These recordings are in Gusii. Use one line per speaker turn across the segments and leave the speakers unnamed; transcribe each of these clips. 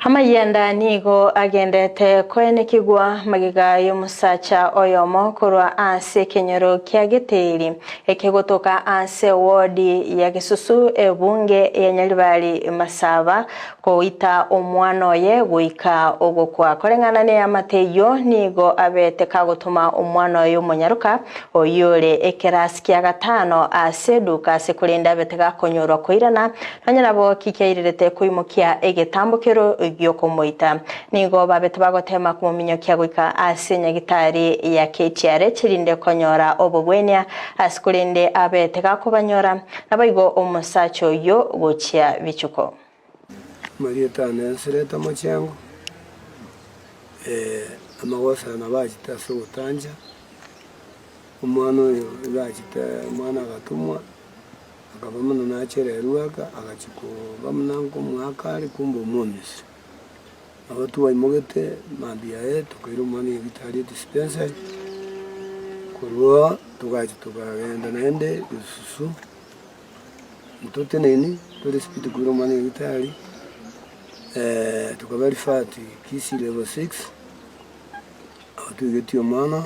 Amayianda nigo agendete koenekigwa magega y'omosacha oyomo korwa ase ekenyoro kia Giteri ekegotoka ase ward ya Gesusu ebunge ya Nyaribari Masaba goita omwana oye goika ogokwa. Koreng'ana neamate eyio nigo abete kagotoma omwana oye omonyaroka oyio ore ekerasi kia gatano ase eduka ase korende abete gakonyorwa koirana Nonya nabo ki kiairerete koimokia egetambokero gi'okomoita. Nigo babete bagoteema komominyokia goika ase nyagitari ya KTRH erinde konyora obogwenia ase korende abete gakobanyora, naboigo omosacha oyio gochia bichuko.
Amarieta ane nserete omochengo, amagoso aya nabo achete ase ogotancha, omwana oyo iga achete omwana agatomwa. Akaba buna nachererwe aka, agachia koba buna nkomoaka are, kumbe omwomisi. Nabo twaimogete mambia yaye, tokaira omwana nyagetari edispensary, korwa togachia tokagenda naende gesusu, ntoteneni tore speed koira omwana nyagetari, tokaba referred Kisii level six, nabo toigetie omwana.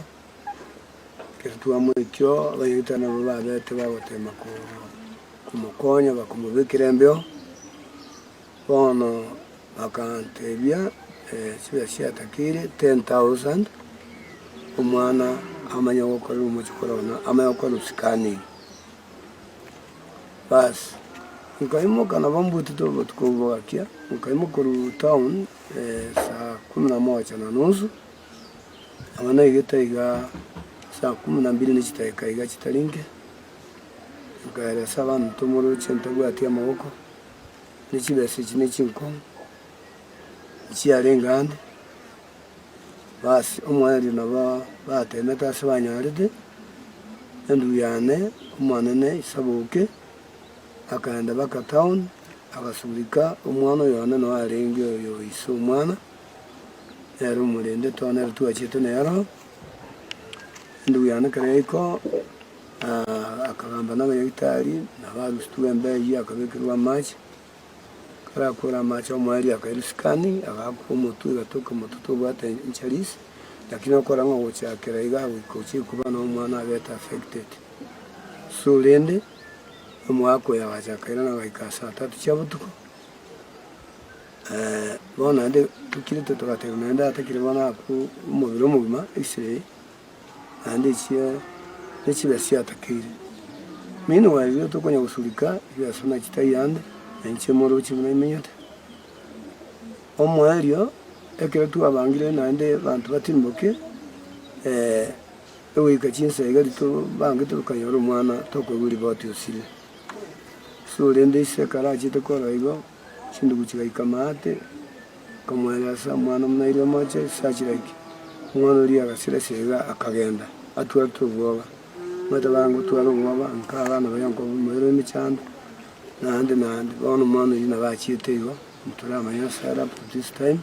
Ekero twamoikio, Abayuda nabo babete bagotema komokonya bakomobekera embeo, bono bakantebia chibesa chiatakeire 10,000, omwana amanye gokorera omochokoro one amanye gokorwa scanning. Bas, nkaimoka nabo mbutete obotuko obwo bogakia, nkaimoka korwa town saa kumi na moja na nusu. Aba naigete iga saa kumi na mbili ne chidakika iga chitari inke, nkaeresa abanto moroche ntabwati amaboko, ne chibesa echi ne chinkong'u, nchiarenge ande, bas omoerio nabo batemete ase banyorete, endugu yane omonene isaboke, akaenda mpaka town, agasurika omwana oyo one noo arenge oyo ise omwana. Nere omorende to nere twachete nero, endugu yane ekero yaika akagamba na abanyagitari, nabo arusetiwe embeo eyio akabekerwa amache, ekero akure amache omoerio akairwa scanning, agaakwa omotwe egatoka omotwe tobwate injuries, lakini okora ng'a gochakera iga goika ochie koba na omwana abete affected. So rende, omogaka oyo agacha akairana agaika saa tatu chia botuko. Bono naende tokirete togateba naende atakire bono akwo omobere omogima x-ray, naende echie ne chibesa chiatakeire. Meanwhile riria tokonya gosurika chibesa buna chitaiyo ande, na inche moroche buna imenyete. Omoerio, ekero twabangire naende abanto batimboke, egoika chinsa iga riria tobangete tokanyora omwana tokoigwa riboti osire. So rende ise ekero achete korora igo. Chindugu chigaika maate, nkamoeresa omwana buna airwe moche sachiraki. Omwana oria agasira esega akagenda, atwarete obwoba. Omanyete abange gotwara obwoba, nka abana baria nkomoira emechando, naende naende. Bono omwana oyio nabo achiete igo, ntoramanya ase are up to this time.